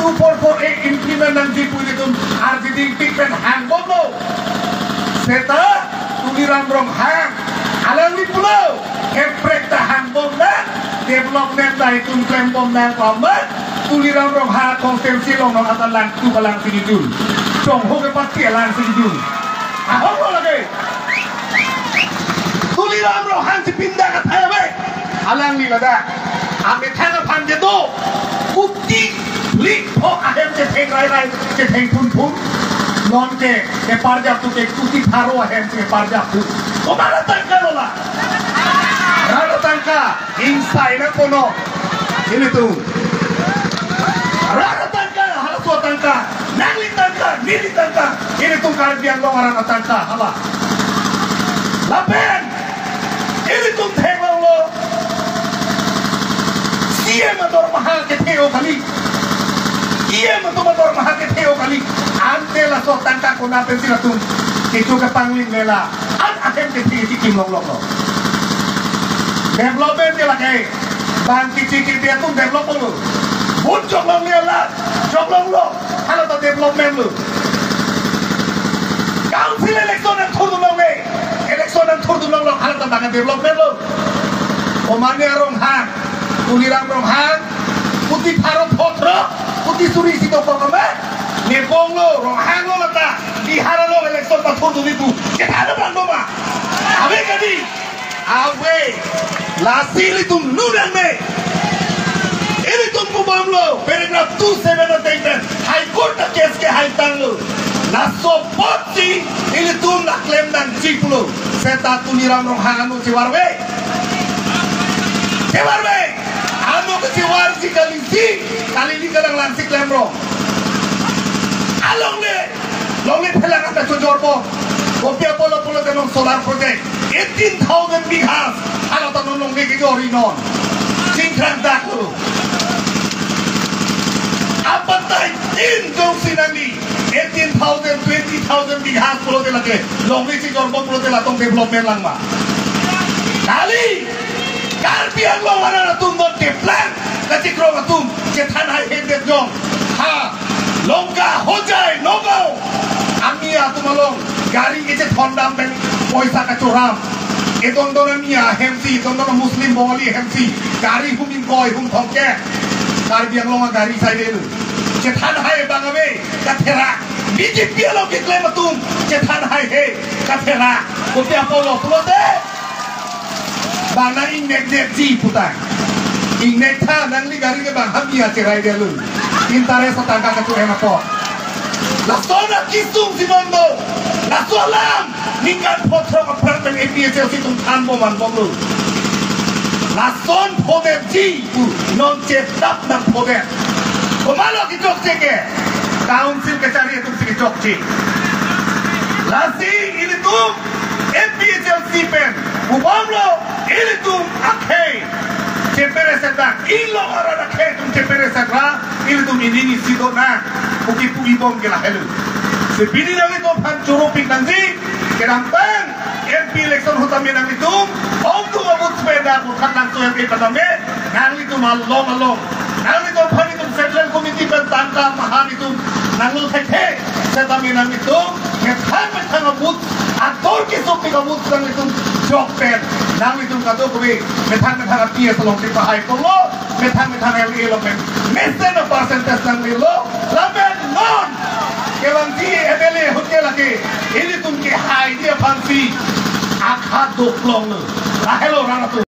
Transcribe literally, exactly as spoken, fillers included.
two four four A implement nangji pu ilitum arjiding pik pen hangbomlo. Seta Tuliram Ronghang alangli pulo, kaprek ta hangbom nang, development ta itum klembom nang pu amat Tuliram Ronghang constituency along non atan lang tu kalang sini dun. Chongho ke party alang sini dun. Ahok lo lagi. Tuliram Ronghang si pinda kathai ave. Alangli ladak amethang aphan kedo kuti lik pho ahem chetheng rai rai, chetheng phun phun. Non ke keparjap tu ke kuti pharo ahem cheparjap tu. Komat atangka lo la? Rat atangka, ingsai nangpo non. Ilitum rat atangka, halaso atangka, nangli tangka, neli tangka. Ilitum Karbi Anglong arat atangka, hala. Lapen ilitum theklonglo, C M adormaha kethe-o kali. C M atum adormaha kethe-o kali. Ante laso tangka konat pensi latum kecho kepangling lela. An ahem kethe si kimlonglok lo. Development ke lake. Bang kichi kipi atum develop lo. Vote joklongle la, joklonglo. Hala ta development lo. Council election nangthurdun longle. Election nangthurdun longlo, hala ta bang development lo. Komatne Ronghang, Tuliram Ronghang, kuti pharo photro, kuti suri si dokok ma? Nepong lo, Ronghang lo lata, Bihar along election pathurdun ipu. Chethan abang doma. Ave kadi. Ave. Lasi ilitum nunang me. Ilitum pubomlo, paragraph two seven ateng pen High Court ta case kehai tanglo. Laso apotsi ilitum la klem nangji pulo. Seta Tuliram Ronghang ano chevarve. Chevarve. Ano ke chevarji kalisi, kalili kalanglangsi klemrong. Alongle, longle phelang anta chojorpo. Kopi apotlo pulote non solar project eighteen thousand bighas. Hala ta non longle kejor-i non. Chingkrang dak lo. Apatai tin jongsi nangli eighteen thousand, twenty thousand bighas pulote lake longle chejorpo pulote latum development lang ma? Kali, Karbi Anglong arat atum non keplang kachikrong atum chethan haihedet jong. Ha, Lanka, Hojai, Nagaon amia atum along gari kechethondam pen poisa kachoram. Edondon amia ahemsi, edondon Muslim Bengali ahemsi gari hum ingkoi hum thomkep. Karbi Anglong agari saide lo. Chethan hai abang ave, katherak. B J P along keklem atum chethan haihe, katherak. Kopi apotlo pulote bang nang ingnek nekji putang. Ingnek tha, nangli gari ke bang hamia cherai dia lo. Interest atangka kacho-en apot. Lason akisung si non do. Laso alam ningkan phothrok aphrang pen A P H L C atum thanbom vanbomlo. Lason phodetji pu non chetap nangphodet. Komatlo kechokche ke? Council kachari atumsi kechokche. Lasi ilitum A P H L C pen pubomlo, ilitum akhei chepereset ra, ilong arat akhei atum chepereset ra, ilitum ining isi do nang pu kipu ibom ke lahelo. Si pini nanglitum aphan choro pik nangji, kedamtang M P election ahut tame nanglitum ongdung abooth pen dak puthan nangso M A pen tame, nanglitum along along, nanglitum aphan itum Central Committee pen tangka mahan itum nanglo thekthe, setame nanglitum methang methang abooth, ator kesopik abooth nanglitum jok pen, nanglitum kadokave methang methang a P S along si pahai ponlo, methang methang L A along pen mesen a percentage nanglelo, lapen non kevangji M L A ahut ke lake ilitum kehaiji aphansi akha doklonglo. Lahelo ran atum.